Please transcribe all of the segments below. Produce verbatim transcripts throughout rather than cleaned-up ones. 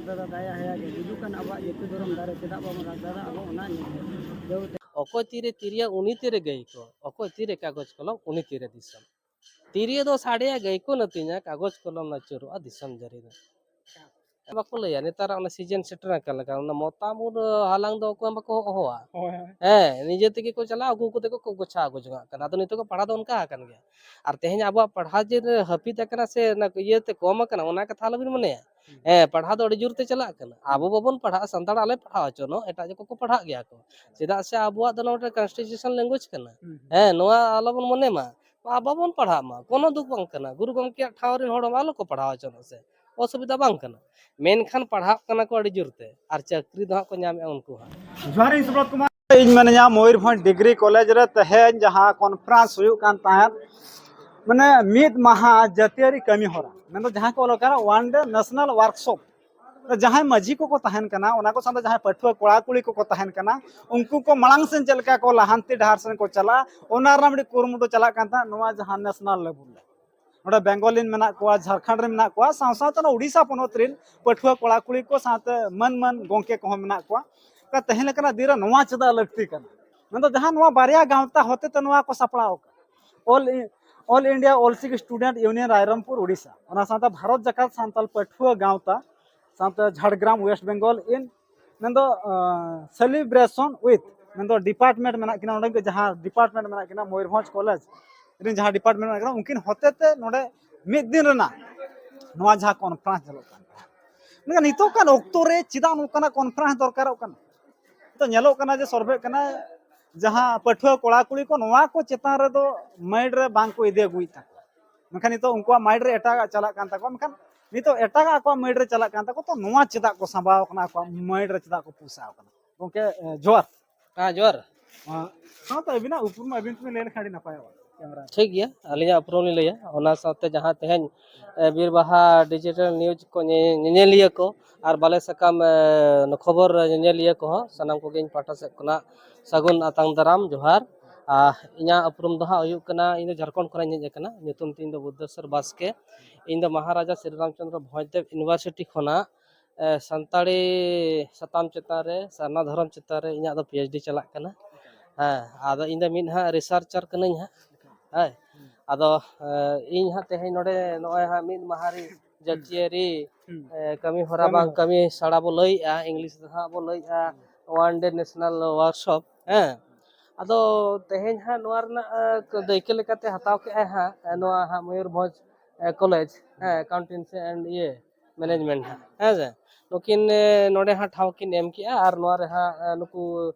ᱫᱟᱫᱟ ᱫᱟᱭᱟ ᱦᱮᱭᱟ ᱜᱮ ᱜᱩᱡᱩᱜ ᱠᱟᱱ ᱟᱵᱚᱣᱟᱜ ᱡᱟᱹᱛᱤ ᱫᱷᱚᱨᱚᱢ ᱫᱟᱨᱮ ᱪᱮᱫᱟᱜ ᱵᱟᱵᱚᱱ ᱨᱟᱜ ᱫᱟᱫᱟ ᱟᱵᱚ ᱚᱱᱟ ᱧᱮᱞ ᱡᱟᱹᱨᱩᱲ ᱛᱮ᱾ ᱚᱠᱚᱭ ᱛᱤᱨᱮ ᱛᱤᱨᱭᱳ ᱩᱱᱤ ᱛᱤᱨᱮ ᱜᱟᱹᱭ ᱠᱚ, ᱚᱠᱚᱭ ᱛᱤᱨᱮ ᱠᱟᱜᱚᱡᱽ ᱠᱚᱞᱚᱢ ᱩᱱᱤ ᱛᱤᱨᱮ ᱫᱤᱥᱚᱢ᱾ ᱛᱤᱨᱭᱳ ᱫᱚ ᱥᱟᱰᱮᱭᱟ ᱜᱟᱹᱭ ᱠᱚ ᱱᱟᱹᱛᱤᱧᱟ, ᱠᱟᱜᱚᱡᱽ ᱠᱚᱞᱚᱢ ᱱᱟᱹᱪᱩᱨᱚᱜᱼᱟ ᱫᱤᱥᱚᱢ ᱡᱟᱹᱨᱤ ᱫᱚ᱾ ᱵᱟᱠᱚ ᱞᱟᱹᱭᱟ ᱱᱮᱛᱟᱨᱟᱜ ᱚᱱᱟ ᱥᱤᱡᱮᱱ ᱥᱮᱴᱮᱨ ᱟᱠᱟᱱ ᱞᱮᱠᱟ, ᱚᱱᱟ ᱢᱚᱛᱟᱢ ᱩᱫ ᱦᱟᱞᱟᱝ ᱫᱚ ᱚᱠᱚᱭ ᱦᱚᱸ ᱵᱟᱠᱚ ᱦᱚᱦᱚᱣᱟ᱾ ᱦᱳᱭ, ᱦᱳᱭ᱾ ᱦᱮᱸ, ᱱᱤᱡᱮ ᱛᱮᱜᱮ ᱠᱚ ᱪᱟᱞᱟᱜᱼᱟ, ᱟᱹᱜᱩ ᱠᱟᱛᱮ ᱠᱚ ᱜᱚᱪᱷᱟ ᱟᱹᱜᱩ ᱡᱚᱝᱟᱜ ᱠᱟᱱᱟ᱾ ᱟᱫᱚ ᱱᱤᱛᱚᱜ ᱠᱚ ᱯᱟᱲᱦᱟᱣ ᱫᱚ ᱚᱱᱠᱟ ᱟᱠᱟᱱ ᱜᱮᱭᱟ᱾ ᱟᱨ ᱛᱮᱦᱮᱧ ᱟᱵᱚᱣᱟᱜ ᱯᱟᱲᱦᱟᱣ ᱡᱮ ᱦᱟᱹᱯᱤᱫ ᱟᱠᱟᱱᱟ ᱥᱮ ᱚᱱᱟ ᱤᱭᱟᱹᱛᱮ ᱠᱚᱢ ᱟᱠᱟᱱᱟ, ᱚᱱᱟ ᱠᱟᱛᱷᱟ ᱟᱞᱚᱵᱤᱱ ᱢᱚᱱᱮᱭᱟ᱾ ᱦᱩᱸ᱾ ᱦᱮᱸ, ᱯᱟᱲᱦᱟᱣ ᱫᱚ ᱟᱹᱰᱤ ᱡᱳᱨ ᱛᱮ ᱪᱟᱞᱟᱜ ᱠᱟᱱᱟ᱾ ᱟᱵᱚ ᱵᱟᱵᱚᱱ ᱯᱟᱲᱦᱟᱜᱼᱟ, ᱥᱟᱱᱛᱟᱲ ᱟᱞᱮ ᱯᱟᱲᱦᱟᱣ ᱦᱚᱪᱚᱱᱚᱜ, ᱮᱴᱟᱜ ᱡᱚᱠᱷᱚᱱ ᱠᱚ ᱯᱟᱲᱦᱟᱜ ᱜᱮᱭᱟ ᱠᱚ᱾ ᱪᱮᱫᱟᱜ ᱥᱮ ᱟᱵᱚᱣᱟᱜ ᱫᱚ ᱱᱚᱣᱟ ᱢᱤᱫᱴᱮᱱ constitution language ᱠᱟᱱᱟ᱾ ᱦᱩᱸ, ᱦᱩᱸ᱾ ᱦᱮᱸ, ᱱᱚᱣᱟ ᱟᱞᱚᱵᱚᱱ ᱢᱚᱱᱮ ᱢᱟ, ᱵᱟᱵᱚᱱ ᱯᱟᱲᱦᱟᱜ ᱢᱟ, ᱠᱳᱱᱳ ᱫᱩᱠ ᱵᱟᱝ ᱠᱟᱱᱟ᱾ ᱜᱩᱨᱩ ᱜᱚᱢᱠᱮᱭᱟᱜ ᱴᱷᱟᱶ ᱨᱮᱱ ᱦᱚᱲ ᱢᱟ ᱟᱞᱚ ᱠᱚ ᱯᱟᱲᱦᱟᱣ ᱦᱚᱪᱚᱱᱚᱜ ᱥᱮ, ᱚᱥᱩᱵᱤᱫᱷᱟ ᱵᱟᱝ ᱠᱟᱱᱟ᱾ ᱢᱮᱱᱠᱷᱟᱱ ᱯᱟᱲᱦᱟᱜ ᱠᱟᱱᱟ ᱠᱚ ᱟᱹᱰᱤ ᱡᱳᱨ ᱛᱮ, ᱟᱨ ᱪᱟᱹᱠᱨᱤ ᱫᱚ ᱦᱟᱸᱜ ᱠᱚ ᱧᱟᱢᱮᱫᱼᱟ ᱩᱱᱠᱩ ᱦᱟᱸᱜ᱾ ᱡᱚᱦᱟᱨ, ᱤᱧ ᱥᱩᱵᱨᱚᱛ ᱠᱩᱢᱟᱨ᱾ ᱤᱧ ᱢᱮᱱᱮᱧᱟ ᱢᱚᱭᱩᱨᱵᱷᱚᱸᱡᱽ ᱰᱤᱜᱽᱨᱤ ᱠᱚᱞᱮᱡᱽ ᱨᱮ ᱛᱮᱦᱮᱧ ᱡᱟᱦᱟᱸ conference ᱦᱩᱭᱩᱜ ᱠᱟᱱ ᱛᱟᱦᱮᱸᱫ, ᱢᱟᱱᱮ ᱢᱤᱫ ᱢᱟᱦᱟ ᱡᱟᱹᱛᱤᱭᱟᱹᱨᱤ ᱠᱟᱹᱢᱤ ᱦᱚᱨᱟ, ᱢᱮᱱᱫᱚ ᱡᱟᱦᱟᱸ ᱠᱚ ᱚᱞ ᱠᱟᱱᱟ one day national workshop, ᱡᱟᱦᱟᱸᱭ ᱢᱟᱹᱡᱷᱤ ᱠᱚᱠᱚ ᱛᱟᱦᱮᱱ ᱠᱟᱱᱟ, ᱚᱱᱟ ᱠᱚ ᱥᱟᱶᱛᱮ ᱡᱟᱦᱟᱸᱭ ᱯᱟᱹᱴᱷᱩᱣᱟᱹ ᱠᱚᱲᱟ ᱠᱩᱲᱤ ᱠᱚᱠᱚ ᱛᱟᱦᱮᱱ ᱠᱟᱱᱟ, ᱩᱱᱠᱩ ᱠᱚ ᱢᱟᱲᱟᱝ ᱥᱮᱱ ᱪᱮᱫ ᱞᱮᱠᱟ ᱠᱚ ᱞᱟᱦᱟᱱᱛᱤ ᱰᱟᱦᱟᱨ ᱥᱮᱱ ᱠᱚ ᱪᱟᱞᱟᱜᱼᱟ, ᱚᱱᱟ ᱨᱮᱱᱟᱜ ᱢᱤᱫᱴᱤᱡ ᱠᱩᱨᱩᱢᱩᱴᱩ ᱪᱟᱞᱟᱜ ᱠᱟᱱ ᱛᱟᱦᱮᱸᱫ᱾ ᱱᱚᱣᱟ ᱡᱟᱦᱟᱸ national level ᱨᱮ, ᱱᱚᱰᱮ ᱵᱮᱝᱜᱚᱞ ᱨᱮᱱ ᱢᱮᱱᱟᱜ ᱠᱚᱣᱟ, ᱡᱷᱟᱲᱠᱷᱚᱸᱰ ᱨᱮᱱ ᱢᱮᱱᱟᱜ ᱠᱚᱣᱟ, ᱥᱟᱶ ᱥᱟᱶᱛᱮ ᱱᱚᱣᱟ ᱩᱰᱤᱥᱟ ᱯᱚᱱᱚᱛ ᱨᱮᱱ ᱯᱟᱹᱴᱷᱩᱣᱟᱹ ᱠᱚᱲᱟ ᱠᱩᱲᱤ ᱠᱚ ᱥᱟᱶᱛᱮ ᱢᱟᱹᱱ ᱢᱟᱹᱱ ᱜᱚᱢᱠᱮ ᱠᱚᱦᱚᱸ ᱢᱮᱱᱟᱜ ᱠᱚᱣᱟ᱾ ᱛᱮᱦᱮᱧ ᱞᱮᱠᱟᱱᱟᱜ ᱫᱤᱱ ᱨᱮ ᱱᱚᱣᱟ ᱪᱮᱫᱟᱜ ᱞᱟᱹᱠᱛᱤ ᱠᱟᱱᱟ? ᱢᱮᱱᱫᱚ ᱡᱟᱦᱟᱸ ᱱᱚᱣᱟ ᱵᱟᱨᱭᱟ ᱜᱟᱶᱛᱟ ᱦᱚᱛᱮᱛᱮ ᱱᱚᱣᱟ ᱠᱚ ᱥᱟᱯᱲᱟᱣ ᱟᱠᱟᱫ, All, All India All Sikh Student Union Rairangpur, Odisha, ᱚᱱᱟ ᱥᱟᱶᱛᱮ ᱵᱷᱟᱨᱚᱛ ᱡᱟᱠᱟᱛ ᱥᱟᱱᱛᱟᱲ ᱯᱟᱹᱴᱷᱩᱣᱟᱹ ᱜᱟᱶᱛᱟ, ᱥᱟᱶᱛᱮ ᱡᱷᱟᱲᱜᱨᱟᱢ, West Bengal in, ᱢᱮᱱᱫᱚ, ᱟᱸ, celebration with, ᱢᱮᱱᱫᱚ department ᱢᱮᱱᱟᱜ ᱠᱤᱱᱟ, ᱚᱸᱰᱮ ᱜᱮ ᱡᱟᱦᱟᱸ department ᱢᱮᱱᱟᱜ ᱠᱤᱱᱟ, ᱢᱚᱭᱩᱨᱵᱷᱚᱸᱡᱽ ᱠᱚᱞᱮᱡᱽ ᱨᱮᱱ ᱡᱟᱦᱟᱸ department ᱢᱮᱱᱟᱜ ᱠᱤᱱᱟ, ᱩᱱᱠᱤᱱ ᱦᱚᱛᱮᱛᱮ ᱱᱚᱰᱮ ᱢᱤᱫ ᱫᱤᱱ ᱨᱮᱱᱟᱜ ᱱᱚᱣᱟ ᱡᱟᱦᱟᱸ conference ᱧᱮᱞᱚᱜ ᱠᱟᱱ ᱛᱟᱦᱮᱸᱫ᱾ ᱢᱮᱱᱠᱷᱟᱱ ᱱᱤᱛᱚᱜ ᱠᱟᱱ ᱚᱠᱛᱚ ᱨᱮ ᱪᱮᱫᱟᱜ ᱱᱚᱝᱠᱟᱱᱟᱜ conference ᱫᱚᱨᱠᱟᱨᱚᱜ ᱠᱟᱱᱟ? ᱱᱤᱛᱚᱜ ᱧᱮᱞᱚᱜ ᱠᱟᱱᱟ ᱡᱮ survey ᱠᱟᱱᱟ, ᱡᱟᱦᱟᱸ ᱯᱟᱹᱴᱷᱩᱣᱟᱹ ᱠᱚᱲᱟ ᱠᱩᱲᱤ ᱠᱚ ᱱᱚᱣᱟ ᱠᱚ ᱪᱮᱛᱟᱱ ᱨᱮᱫᱚ mind ᱨᱮ ᱵᱟᱝ ᱠᱚ ᱤᱫᱤ ᱟᱹᱜᱩᱭᱮᱫ ᱛᱟᱠᱚᱣᱟ᱾ ᱢᱮᱱᱠᱷᱟᱱ ᱱᱤᱛᱚᱜ ᱩᱱᱠᱩᱣᱟᱜ mind ᱨᱮ ᱮᱴᱟᱜᱟᱜ ᱪᱟᱞᱟᱜ ᱠᱟᱱ ᱛᱟᱠᱚᱣᱟ, ᱢᱮᱱᱠᱷᱟᱱ ᱱᱤᱛᱚᱜ ᱮᱴᱟᱜᱟᱜ ᱟᱠᱚᱣᱟᱜ mind ᱨᱮ ᱪᱟᱞᱟᱜ ᱠᱟᱱ ᱛᱟᱠᱚᱣᱟ, ᱛᱚ ᱱᱚᱣᱟ ᱪᱮᱫᱟᱜ ᱠᱚ ᱥᱟᱸᱵᱟᱣ ᱠᱟᱱᱟ, ᱟᱠᱚᱣᱟᱜ mind ᱨᱮ ᱪᱮᱫᱟᱜ ᱠᱚ ᱯᱚᱥᱟᱣ ᱠᱟᱱᱟ? ᱜᱚᱢᱠᱮ, ᱮ, ᱡᱚᱦᱟᱨ᱾ ᱦᱮᱸ, ᱡᱚᱦᱟᱨ᱾ ᱟᱸ, ᱥᱟᱶᱛᱮ ᱟᱹᱵᱤᱱᱟᱜ ᱩᱯᱨᱩᱢ ᱟᱹᱵᱤᱱ ᱛᱮᱵᱤᱱ ᱞᱟᱹᱭ ᱞᱮᱠᱷᱟᱱ ᱟᱹᱰᱤ ᱱᱟᱯᱟᱭᱚᱜᱼᱟ, camera᱾ ᱴᱷᱤᱠ ᱜᱮᱭᱟ, ᱟᱹᱞᱤᱧᱟᱜ ᱩᱯᱨᱩᱢ ᱞᱤᱧ ᱞᱟᱹᱭᱟ, ᱚᱱᱟ ᱥᱟᱶᱛᱮ ᱡᱟᱦᱟᱸ ᱛᱮᱦᱮᱧ, ᱮ, ᱵᱤᱨ ᱵᱟᱦᱟ digital news ᱠᱚ ᱧᱮ-, ᱧᱮᱧᱮᱞᱤᱭᱟᱹ ᱠᱚ ᱟᱨ ᱵᱟᱞᱮ ᱥᱟᱠᱟᱢ, ᱮ, ᱠᱷᱚᱵᱚᱨ ᱧᱮᱧᱮᱞᱤᱭᱟᱹ ᱠᱚᱦᱚᱸ ᱥᱟᱱᱟᱢ ᱠᱚᱜᱮ ᱤᱧ ᱯᱟᱦᱴᱟ ᱥᱮᱫ ᱠᱷᱚᱱᱟᱜ ᱥᱟᱹᱜᱩᱱ ᱟᱛᱟᱝ ᱫᱟᱨᱟᱢ ᱡᱚᱦᱟᱨ᱾ ᱟᱨ ᱤᱧᱟᱹᱜ ᱩᱯᱨᱩᱢ ᱫᱚ ᱦᱟᱸᱜ ᱦᱩᱭᱩᱜ ᱠᱟᱱᱟ, ᱤᱧ ᱫᱚ ᱡᱷᱟᱲᱠᱷᱚᱸᱰ ᱠᱷᱚᱱᱟᱜ ᱤᱧ ᱦᱮᱡ ᱟᱠᱟᱱᱟ, ᱧᱩᱛᱩᱢ ᱛᱤᱧ ᱫᱚ ᱵᱩᱫᱽᱫᱷᱮᱥᱥᱚᱨ ᱵᱟᱥᱠᱮ᱾ ᱤᱧ ᱫᱚ ᱢᱚᱦᱟᱨᱟᱡᱟ ᱥᱨᱤ ᱨᱟᱢᱪᱚᱸᱫᱽᱨᱚ ᱵᱷᱚᱸᱡᱽᱫᱮᱵᱽ University ᱠᱷᱚᱱᱟᱜ ᱥᱟᱱᱛᱟᱲᱤ ᱥᱟᱛᱟᱢ ᱪᱮᱛᱟᱱ ᱨᱮ, ᱥᱟᱨᱱᱟ ᱫᱷᱚᱨᱚᱢ ᱪᱮᱛᱟᱱ ᱨᱮ ᱤᱧᱟᱹᱜ ᱫᱚ ᱯᱤ ᱮᱭᱤᱪ ᱰᱤ ᱪᱟᱞᱟᱜ ᱠᱟᱱᱟ᱾ ᱦᱮᱸ, ᱟᱫᱚ ᱤᱧ ᱫᱚ ᱢᱤᱫ ᱦᱟᱸᱜ ᱨᱤᱥᱟᱨᱪᱟᱨ ᱠᱟᱹᱱᱟᱹᱧ ᱦᱟᱸᱜ᱾ ᱦᱮᱸ, ᱟᱫᱚ ᱤᱧ ᱦᱟᱸᱜ ᱛᱮᱦᱮᱧ ᱱᱚᱰᱮ ᱱᱚᱜᱼᱚᱭ ᱦᱟᱸᱜ ᱢᱤᱫ ᱢᱟᱦᱟ ᱨᱤ ᱡᱟᱹᱛᱤᱭᱟᱹᱨᱤ ᱠᱟᱹᱢᱤ ᱦᱚᱨᱟ ᱵᱟᱝ ᱠᱟᱹᱢᱤ ᱥᱟᱲᱟ ᱵᱚ ᱞᱟᱹᱭᱮᱜᱼᱟ, ᱤᱝᱞᱤᱥ ᱛᱮ ᱦᱟᱸᱜ ᱵᱚ ᱞᱟᱹᱭᱮᱜᱼᱟ ᱚᱣᱟᱱ ᱰᱮ ᱱᱮᱥᱱᱟᱞ ᱣᱟᱨᱠᱥᱚᱯ᱾ ᱦᱮᱸ, ᱟᱫᱚ ᱛᱮᱦᱮᱧ ᱦᱟᱸᱜ ᱱᱚᱣᱟ ᱨᱮᱱᱟᱜ ᱫᱟᱹᱭᱠᱟᱹ ᱞᱮᱠᱟᱛᱮ ᱦᱟᱛᱟᱣ ᱠᱮᱜᱼᱟᱭ ᱦᱟᱸᱜ ᱱᱚᱣᱟ ᱦᱟᱸᱜ ᱢᱚᱭᱩᱨᱵᱷᱚᱸᱡᱽ ᱠᱚᱞᱮᱡᱽ, ᱦᱮᱸ, ᱮᱠᱟᱣᱩᱱᱴᱮᱱᱥᱤ ᱮᱱᱰ ᱤᱭᱟᱹ ᱢᱮᱱᱮᱡᱽᱢᱮᱱᱴ ᱦᱟᱸᱜ, ᱦᱮᱸ ᱥᱮ᱾ ᱱᱩᱠᱤᱱ ᱱᱚᱰᱮ ᱦᱟᱸᱜ ᱴᱷᱟᱶ ᱠᱤᱱ ᱮᱢ ᱠᱮᱜᱼᱟ ᱟᱨ ᱱᱚᱣᱟ ᱨᱮ ᱦᱟᱸᱜ ᱱᱩᱠᱩ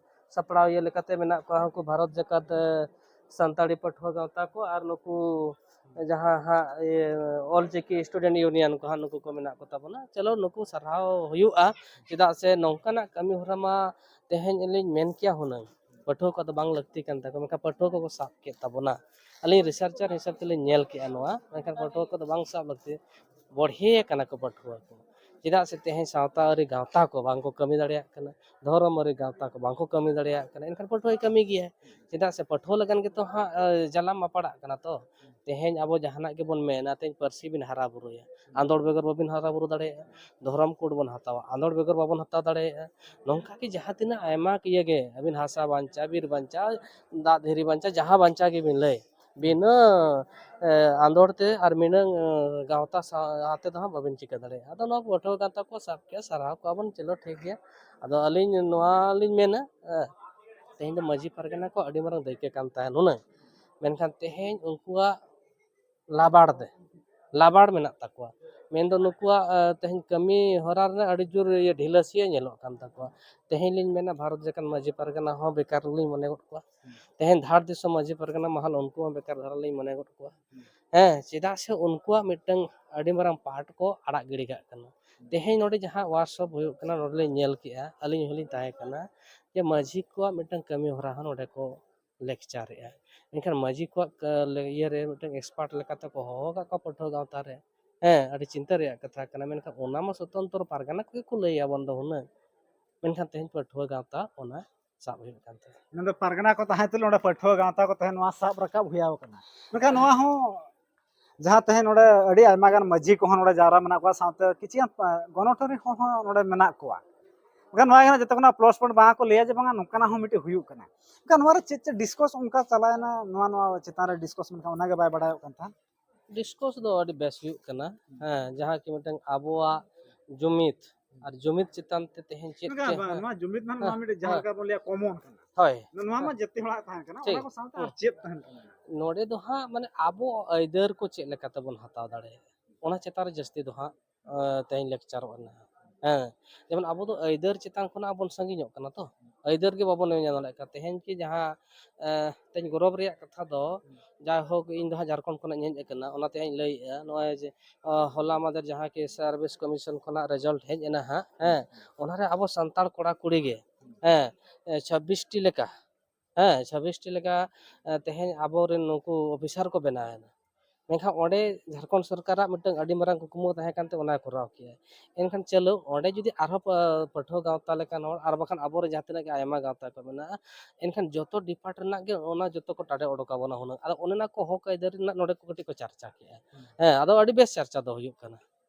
ᱥᱟᱯᱲᱟᱣᱤᱭᱟᱹ ᱞᱮᱠᱟᱛᱮ ᱢᱮᱱᱟᱜ ᱠᱚᱣᱟ ᱩᱱᱠᱩ ᱵᱷᱟᱨᱚᱛ ᱡᱟᱠᱟᱛ ᱥᱟᱱᱛᱟᱲᱤ ᱯᱟᱹᱴᱷᱩᱣᱟᱹ ᱜᱟᱶᱛᱟ ᱠᱚ ᱟᱨ ᱱᱩᱠᱩ ᱡᱟᱦᱟᱸ ᱦᱟᱸᱜ ᱤᱭᱟᱹ ᱚᱞ ᱪᱤᱠᱤ ᱥᱴᱩᱰᱮᱱᱴ ᱤᱭᱩᱱᱤᱭᱚᱱ ᱠᱚ ᱦᱟᱸᱜ ᱱᱩᱠᱩ ᱠᱚ ᱢᱮᱱᱟᱜ ᱠᱚ ᱛᱟᱵᱚᱱᱟ᱾ ᱪᱚᱞᱚ, ᱱᱩᱠᱩ ᱥᱟᱨᱦᱟᱣ ᱦᱩᱭᱩᱜᱼᱟ, ᱪᱮᱫᱟᱜ ᱥᱮ ᱱᱚᱝᱠᱟᱱᱟᱜ ᱠᱟᱹᱢᱤ ᱦᱚᱨᱟ ᱢᱟ ᱛᱮᱦᱮᱧ ᱟᱹᱞᱤᱧ ᱢᱮᱱ ᱠᱮᱭᱟ ᱦᱩᱱᱟᱹᱝ ᱯᱟᱹᱴᱷᱩᱣᱟᱹ ᱠᱚᱣᱟᱜ ᱫᱚ ᱵᱟᱝ ᱞᱟᱹᱠᱛᱤ ᱠᱟᱱ ᱛᱟᱠᱚᱣᱟ, ᱢᱮᱱᱠᱷᱟᱱ ᱯᱟᱹᱴᱷᱩᱣᱟᱹ ᱠᱚᱠᱚ ᱥᱟᱵ ᱠᱮᱫ ᱛᱟᱵᱚᱱᱟ᱾ ᱟᱹᱞᱤᱧ ᱨᱤᱥᱟᱨᱪᱟᱨ ᱦᱤᱥᱟᱹᱵ ᱛᱮᱞᱤᱧ ᱧᱮᱞ ᱠᱮᱜᱼᱟ ᱱᱚᱣᱟ, ᱢᱮᱱᱠᱷᱟᱱ ᱯᱟᱹᱴᱷᱩᱣᱟᱹ ᱠᱚᱫᱚ ᱵᱟᱝ ᱥᱟᱵ ᱞᱟᱹᱠᱛᱤ, ᱵᱚᱲᱦᱮ ᱟᱠᱟᱱᱟ ᱠᱚ ᱯᱟᱹᱴᱷᱩᱣᱟᱹ ᱠᱚ᱾ ᱪᱮᱫᱟᱜ ᱥᱮ ᱛᱮᱦᱮᱧ ᱥᱟᱶᱛᱟ ᱟᱹᱨᱤ ᱜᱟᱶᱛᱟ ᱠᱚ ᱵᱟᱝ ᱠᱚ ᱠᱟᱹᱢᱤ ᱫᱟᱲᱮᱭᱟᱜ ᱠᱟᱱᱟ, ᱫᱷᱚᱨᱚᱢ ᱟᱹᱨᱤ ᱜᱟᱶᱛᱟ ᱠᱚ ᱵᱟᱝ ᱠᱚ ᱠᱟᱹᱢᱤ ᱫᱟᱲᱮᱭᱟᱜ ᱠᱟᱱᱟ, ᱮᱱᱠᱷᱟᱱ ᱯᱟᱹᱴᱷᱩᱣᱟᱹᱭ ᱠᱟᱹᱢᱤ ᱜᱮᱭᱟ᱾ ᱪᱮᱫᱟᱜ ᱥᱮ ᱯᱟᱹᱴᱷᱩᱣᱟᱹ ᱞᱟᱹᱜᱤᱫ ᱜᱮᱛᱚ ᱦᱟᱸᱜ ᱡᱟᱞᱟᱢ ᱢᱟ ᱯᱟᱲᱟᱜ ᱠᱟᱱᱟ ᱛᱚ᱾ ᱛᱮᱦᱮᱧ ᱟᱵᱚ ᱡᱟᱦᱟᱱᱟᱜ ᱜᱮᱵᱚᱱ ᱢᱮᱱᱟ, ᱛᱮᱦᱮᱧ ᱯᱟᱹᱨᱥᱤ ᱵᱤᱱ ᱦᱟᱨᱟ ᱵᱩᱨᱩᱭᱟ, ᱟᱸᱫᱳᱲ ᱵᱮᱜᱚᱨ ᱵᱟᱵᱤᱱ ᱦᱟᱨᱟ ᱵᱩᱨᱩ ᱫᱟᱲᱮᱭᱟᱜᱼᱟ᱾ ᱫᱷᱚᱨᱚᱢ ᱠᱳᱰ ᱵᱚᱱ ᱦᱟᱛᱟᱣᱟ, ᱟᱸᱫᱳᱲ ᱵᱮᱜᱚᱨ ᱵᱟᱵᱚᱱ ᱦᱟᱛᱟᱣ ᱫᱟᱲᱮᱭᱟᱜᱼᱟ᱾ ᱱᱚᱝᱠᱟ ᱜᱮ ᱡᱟᱦᱟᱸ ᱛᱤᱱᱟᱹᱜ ᱟᱭᱢᱟ ᱤᱭᱟᱹ ᱜᱮ, ᱟᱹᱵᱤᱱ ᱦᱟᱥᱟ ᱵᱟᱧᱪᱟᱣ, ᱵᱤᱨ ᱵᱟᱧᱪᱟᱣ, ᱫᱟᱜ ᱫᱷᱤᱨᱤ ᱵᱟᱧᱪᱟᱣ, ᱡᱟᱦᱟᱸ ᱵᱟᱧᱪᱟᱣ ᱜᱮᱵᱤᱱ ᱞᱟᱹᱭ, ᱵᱤᱱᱟᱹ ᱮ, ᱟᱸᱫᱳᱲ ᱛᱮ ᱟᱨ ᱵᱤᱱᱟᱹ ᱮ, ᱜᱟᱶᱛᱟ ᱥᱟᱶ ᱟᱛᱮ ᱫᱚ ᱦᱟᱸᱜ ᱵᱟᱵᱤᱱ ᱪᱤᱠᱟᱹ ᱫᱟᱲᱮᱭᱟᱜᱼᱟ᱾ ᱟᱫᱚ ᱱᱚᱣᱟ ᱯᱟᱹᱴᱷᱩᱣᱟᱹ ᱜᱟᱶᱛᱟ ᱠᱚ ᱥᱟᱵ ᱠᱮᱜᱼᱟ, ᱥᱟᱨᱦᱟᱣ ᱠᱚᱣᱟ ᱵᱚᱱ, ᱪᱚᱞᱚ ᱴᱷᱤᱠ ᱜᱮᱭᱟ᱾ ᱟᱫᱚ ᱟᱹᱞᱤᱧ ᱱᱚᱣᱟ ᱞᱤᱧ ᱢᱮᱱᱟ, ᱦᱮᱸ, ᱛᱮᱦᱮᱧ ᱫᱚ ᱢᱟᱹᱡᱷᱤ ᱯᱟᱨᱜᱟᱱᱟ ᱠᱚ ᱟᱹᱰᱤ ᱢᱟᱨᱟᱝ ᱫᱟᱹᱭᱠᱟᱹ ᱠᱟᱱ ᱛᱟᱦᱮᱸᱫ ᱦᱩᱱᱟᱹᱝ, ᱢᱮᱱᱠᱷᱟᱱ ᱛᱮᱦᱮᱧ ᱩᱱᱠᱩᱣᱟᱜ ᱞᱟᱵᱟᱲ ᱛᱮ, ᱞᱟᱵᱟᱲ ᱢᱮᱱᱟᱜ ᱛᱟᱠᱚᱣᱟ᱾ ᱢᱮᱱᱫᱚ ᱱᱩᱠᱩᱣᱟᱜ ᱮ, ᱛᱮᱦᱮᱧ ᱠᱟᱹᱢᱤ ᱦᱚᱨᱟ ᱨᱮᱱᱟᱜ ᱟᱹᱰᱤ ᱡᱳᱨ ᱤᱭᱟᱹ ᱰᱷᱤᱞᱟᱹᱥᱤᱭᱟᱹ ᱧᱮᱞᱚᱜ ᱠᱟᱱ ᱛᱟᱠᱚᱣᱟ᱾ ᱛᱮᱦᱮᱧ ᱞᱤᱧ ᱢᱮᱱᱟ ᱵᱷᱟᱨᱚᱛ ᱡᱟᱠᱟᱛ ᱢᱟᱹᱡᱷᱤ ᱯᱟᱨᱜᱟᱱᱟ ᱦᱚᱸ ᱵᱮᱠᱟᱨ ᱞᱤᱧ ᱢᱚᱱᱮ ᱜᱚᱫ ᱠᱚᱣᱟ᱾ ᱛᱮᱦᱮᱧ ᱫᱷᱟᱲ ᱫᱤᱥᱚᱢ ᱢᱟᱹᱡᱷᱤ ᱯᱟᱨᱜᱟᱱᱟ ᱢᱟᱦᱟᱞ ᱩᱱᱠᱩ ᱦᱚᱸ ᱵᱮᱠᱟᱨ ᱫᱷᱟᱨᱟ ᱞᱤᱧ ᱢᱚᱱᱮ ᱜᱚᱫ ᱠᱚᱣᱟ᱾ ᱦᱮᱸ, ᱪᱮᱫᱟᱜ ᱥᱮ ᱩᱱᱠᱩᱣᱟᱜ ᱢᱤᱫᱴᱟᱝ ᱟᱹᱰᱤ ᱢᱟᱨᱟᱝ ᱯᱟᱴ ᱠᱚ ᱟᱲᱟᱜ ᱜᱤᱰᱤ ᱠᱟᱜ ᱠᱟᱱᱟ᱾ ᱛᱮᱦᱮᱧ ᱱᱚᱰᱮ ᱡᱟᱦᱟᱸ ᱣᱟᱨᱠᱥᱚᱯ ᱦᱩᱭᱩᱜ ᱠᱟᱱᱟ, ᱱᱚᱰᱮ ᱞᱤᱧ ᱧᱮᱞ ᱠᱮᱜᱼᱟ, ᱟᱹᱞᱤᱧ ᱦᱚᱸᱞᱤᱧ ᱛᱟᱦᱮᱸ ᱠᱟᱱᱟ, ᱡᱮ ᱢᱟᱹᱡᱷᱤ ᱠᱚᱣᱟᱜ ᱢᱤᱫᱴᱟᱝ ᱠᱟᱹᱢᱤ ᱦᱚᱨᱟ ᱦᱚᱸ ᱱᱚᱰᱮ ᱠᱚ ᱞᱮᱠᱪᱟᱨᱮᱜᱼᱟ᱾ ᱮᱱᱠᱷᱟᱱ ᱢᱟᱹᱡᱷᱤ ᱠᱚᱣᱟᱜ ᱤᱭᱟᱹᱨᱮ ᱢᱤᱫᱴᱟᱝ ᱮᱠᱥᱯᱟᱨᱴ ᱞᱮᱠᱟᱛᱮ ᱠᱚ ᱦᱚᱦᱚ ᱟᱠᱟᱫ ᱠᱚᱣᱟ ᱯᱟᱹᱴᱷᱩᱣᱟᱹ ᱜᱟᱶᱛᱟ ᱨᱮ᱾ ᱦᱮᱸ, ᱟᱹᱰᱤ ᱪᱤᱱᱛᱟᱹ ᱨᱮᱭᱟᱜ ᱠᱟᱛᱷᱟ ᱠᱟᱱᱟ, ᱢᱮᱱᱠᱷᱟᱱ ᱚᱱᱟ ᱢᱟ ᱥᱚᱛᱚᱱᱛᱨᱚ ᱯᱟᱨᱜᱟᱱᱟ ᱠᱚᱜᱮ ᱠᱚ ᱞᱟᱹᱭ ᱟᱵᱚᱱ ᱫᱚ ᱦᱩᱱᱟᱹᱝ᱾ ᱢᱮᱱᱠᱷᱟᱱ ᱛᱮᱦᱮᱧ ᱯᱟᱹᱴᱷᱩᱣᱟᱹ ᱜᱟᱶᱛᱟ ᱚᱱᱟ ᱥᱟᱵ ᱦᱩᱭᱩᱜ ᱠᱟᱱ ᱛᱟᱦᱮᱸ᱾ ᱱᱚᱰᱮ ᱯᱟᱨᱜᱟᱱᱟ ᱠᱚ ᱛᱟᱦᱮᱸ ᱛᱩᱞᱩᱡ ᱱᱚᱰᱮ ᱯᱟᱹᱴᱷᱩᱣᱟᱹ ᱜᱟᱶᱛᱟ ᱠᱚ ᱛᱟᱦᱮᱸ, ᱱᱚᱣᱟ ᱥᱟᱵ ᱨᱟᱠᱟᱵ ᱦᱩᱭ ᱟᱠᱚ ᱠᱟᱱᱟ᱾ ᱢᱮᱱᱠᱷᱟᱱ ᱱᱚᱣᱟ ᱦᱚᱸ ᱡᱟᱦᱟᱸ ᱛᱮᱦᱮᱧ ᱱᱚᱰᱮ ᱟᱹᱰᱤ ᱟᱭᱢᱟ ᱜᱟᱱ ᱢᱟᱹᱡᱷᱤ ᱠᱚᱦᱚᱸ ᱱᱚᱰᱮ ᱡᱟᱣᱨᱟ ᱢᱮᱱᱟᱜ ᱠᱚᱣᱟ, ᱥᱟᱶᱛᱮ ᱠᱤᱪᱷᱩ ᱜᱟᱱ, ᱟ, ᱜᱚᱱᱚᱴᱷᱟᱹᱨᱤ ᱦᱚᱲ ᱦᱚᱸ ᱱᱚᱰᱮ ᱢᱮᱱᱟᱜ ᱠᱚᱣᱟ᱾ ᱢᱮᱱᱠᱷᱟᱱ ᱱᱚᱣᱟ ᱜᱮ ᱦᱟᱸᱜ ᱡᱚᱛᱚ ᱠᱷᱚᱱᱟᱜ plus point ᱵᱟᱝ ᱠᱚ ᱞᱟᱹᱭᱟ ᱡᱮ ᱵᱟᱝᱟ ᱱᱚᱝᱠᱟᱱᱟᱜ ᱦᱚᱸ ᱢᱤᱫᱴᱤᱡ ᱦᱩᱭᱩᱜ ᱠᱟᱱᱟ᱾ ᱢᱮᱱᱠᱷᱟᱱ ᱱᱚᱣᱟ ᱨᱮ ᱪᱮᱫ ᱪᱮᱫ discuss ᱚᱱᱠᱟ ᱪᱟᱞᱟᱣᱮᱱᱟ, ᱱᱚᱣᱟ, ᱱᱚᱣᱟ ᱪᱮᱛᱟᱱ ᱨᱮ discuss ᱢᱮᱱᱠᱷᱟᱱ ᱚᱱᱟᱜᱮ ᱵᱟᱭ ᱵᱟᱲᱟᱭᱚᱜ ᱠᱟᱱ ᱛᱟᱦᱮᱸᱫ᱾ Discuss ᱫᱚ ᱟᱹᱰᱤ ᱵᱮᱥ ᱦᱩᱭᱩᱜ ᱠᱟᱱᱟ᱾ ᱦᱮᱸ, ᱡᱟᱦᱟᱸ ᱠᱤ ᱢᱤᱫᱴᱟᱝ ᱟᱵᱚᱣᱟᱜ ᱡᱩᱢᱤᱫ ᱟᱨ ᱡᱩᱢᱤᱫ ᱪᱮᱛᱟᱱ ᱛᱮ ᱛᱮᱦᱮᱧ ᱪᱮᱫ ᱢᱮᱱᱠᱷᱟᱱ ᱪᱮ-, ᱵᱟᱝ, ᱦᱮᱸ, ᱱᱚᱣᱟ ᱡᱩᱢᱤᱫ ᱢᱟ ᱱᱚᱣᱟ ᱦᱮᱸ, ᱢᱤᱫᱴᱮᱡ ᱡᱟᱦᱟᱸ ᱦᱮᱸ᱾ ᱞᱮᱠᱟ ᱵᱚᱱ ᱞᱟᱹᱭᱟ common ᱠᱟᱱᱟ᱾ ᱦᱳᱭ᱾ ᱱᱚᱣᱟ ᱢᱟ ᱦᱮᱸ᱾ ᱡᱟᱹᱛᱤ ᱦᱚᱲᱟᱜ ᱛᱟᱦᱮᱸ ᱠᱟᱱᱟ, ᱴᱷᱤᱠ᱾ ᱚᱱᱟ ᱠᱚ ᱥᱟᱶᱛᱮ ᱟᱨ ᱦᱩᱸ᱾ ᱪᱮᱫ ᱛᱟᱦᱮᱱ ᱠᱟᱱᱟ? ᱱᱚᱰᱮ ᱫᱚ ᱦᱟᱸᱜ ᱢᱟᱱᱮ ᱟᱵᱚ ᱟᱹᱭᱫᱟᱹᱨ ᱠᱚ ᱪᱮᱫ ᱞᱮᱠᱟ ᱛᱮᱵᱚᱱ ᱦᱟᱛᱟᱣ ᱫᱟᱲᱮᱭᱟᱜᱼᱟ, ᱚᱱᱟ ᱪᱮᱛᱟᱱ ᱨᱮ ᱡᱟᱹᱥᱛᱤ ᱫᱚ ᱦᱟᱸᱜ, ᱮᱸ, ᱛᱮᱦᱮᱧ lectureᱚᱜ ᱠᱟᱱᱟ᱾ ᱦᱮᱸ, ᱡᱮᱢᱚᱱ ᱟᱵᱚ ᱫᱚ ᱟᱹᱭᱫᱟᱹᱨ ᱪᱮᱛᱟᱱ ᱠᱷᱚᱱᱟᱜ ᱵᱚᱱ ᱥᱟᱺᱜᱤᱧᱚᱜ ᱠᱟᱱᱟ ᱛᱚ, ᱟᱹᱭᱫᱟᱹᱨ ᱜᱮ ᱵᱟᱵᱚᱱ ᱧᱟᱢ ᱫᱟᱲᱮᱭᱟᱜ ᱠᱟᱱᱟ᱾ ᱛᱮᱦᱮᱧ ᱠᱤ ᱡᱟᱦᱟᱸ, ᱮᱸ, ᱛᱮᱦᱮᱧ ᱜᱚᱨᱚᱵᱽ ᱨᱮᱭᱟᱜ ᱠᱟᱛᱷᱟ ᱫᱚ, ᱡᱟᱭᱦᱳᱠ, ᱤᱧ ᱫᱚ ᱦᱟᱸᱜ ᱡᱷᱟᱲᱠᱷᱚᱸᱰ ᱠᱷᱚᱱᱟᱜ ᱤᱧ ᱦᱮᱡ ᱟᱠᱟᱱᱟ, ᱚᱱᱟᱛᱮ ᱦᱟᱸᱜ ᱤᱧ ᱞᱟᱹᱭᱮᱫᱼᱟ, ᱱᱚᱜᱼᱚᱭ ᱡᱮ, ᱚ, ᱦᱚᱞᱟ ᱢᱟᱫᱷᱮᱨ ᱡᱟᱦᱟᱸ ᱠᱤ service commission ᱠᱷᱚᱱᱟᱜ result ᱦᱮᱡ ᱮᱱᱟ ᱦᱟᱸᱜ, ᱦᱮᱸ, ᱚᱱᱟᱨᱮ ᱟᱵᱚ ᱥᱟᱱᱛᱟᱲ ᱠᱚᱲᱟ ᱠᱩᱲᱤ ᱜᱮ, ᱦᱮᱸ, ᱮ, ᱪᱷᱟᱵᱵᱤᱥ ᱴᱤ ᱞᱮᱠᱟ, ᱦᱮᱸ, ᱪᱷᱟᱵᱵᱤᱥ ᱴᱤ ᱞᱮᱠᱟ, ᱮ, ᱛᱮᱦᱮᱧ ᱟᱵᱚᱨᱮᱱ ᱱᱩᱠᱩ officer ᱠᱚ ᱵᱮᱱᱟᱣ ᱮᱱᱟ᱾ ᱢᱮᱱᱠᱷᱟᱱ ᱚᱸᱰᱮ ᱡᱷᱟᱲᱠᱷᱚᱸᱰ ᱥᱚᱨᱠᱟᱨᱟᱜ ᱢᱤᱫᱴᱟᱝ ᱟᱹᱰᱤ ᱢᱟᱨᱟᱝ ᱠᱩᱠᱢᱩ ᱛᱟᱦᱮᱸ ᱠᱟᱱᱛᱮ ᱚᱱᱟᱭ ᱠᱚᱨᱟᱣ ᱠᱮᱜᱼᱟ᱾ ᱮᱱᱠᱷᱟᱱ ᱪᱚᱞᱚ, ᱚᱸᱰᱮ ᱡᱩᱫᱤ ᱟᱨᱦᱚᱸ ᱯᱟ-, ᱯᱟᱹᱴᱷᱩᱣᱟᱹ ᱜᱟᱶᱛᱟ ᱞᱮᱠᱟᱱ ᱦᱚᱲ ᱟᱨ ᱵᱟᱠᱷᱟᱱ ᱟᱵᱚᱨᱮᱱ ᱡᱟᱦᱟᱸ ᱛᱤᱱᱟᱹᱜ ᱜᱮ ᱟᱭᱢᱟ ᱜᱟᱶᱛᱟ ᱠᱚ ᱢᱮᱱᱟᱜᱼᱟ, ᱮᱱᱠᱷᱟᱱ ᱡᱚᱛᱚ department ᱨᱮᱱᱟᱜ ᱜᱮ ᱚᱱᱟ ᱡᱚᱛᱚ ᱠᱚ ᱴᱟᱰᱮ ᱚᱰᱚᱠ ᱟᱵᱚᱱᱟ ᱦᱩᱱᱟᱹᱝ᱾ ᱟᱫᱚ ᱚᱱᱮ ᱚᱱᱟ ᱠᱚ ᱦᱚᱠ ᱟᱹᱭᱫᱟᱹᱨᱤ ᱨᱮᱱᱟᱜ ᱱᱚᱰᱮ ᱠᱚ ᱠᱟᱹᱴᱤᱡ ᱠᱚ ᱪᱟᱨᱪᱟ ᱠᱮᱜᱼᱟ᱾ ᱦᱮᱸ, ᱟᱫᱚ ᱟᱹᱰᱤ ᱵᱮᱥ ᱪᱟᱨᱪᱟ ᱫᱚ ᱦᱩᱭᱩᱜ ᱠᱟᱱᱟ᱾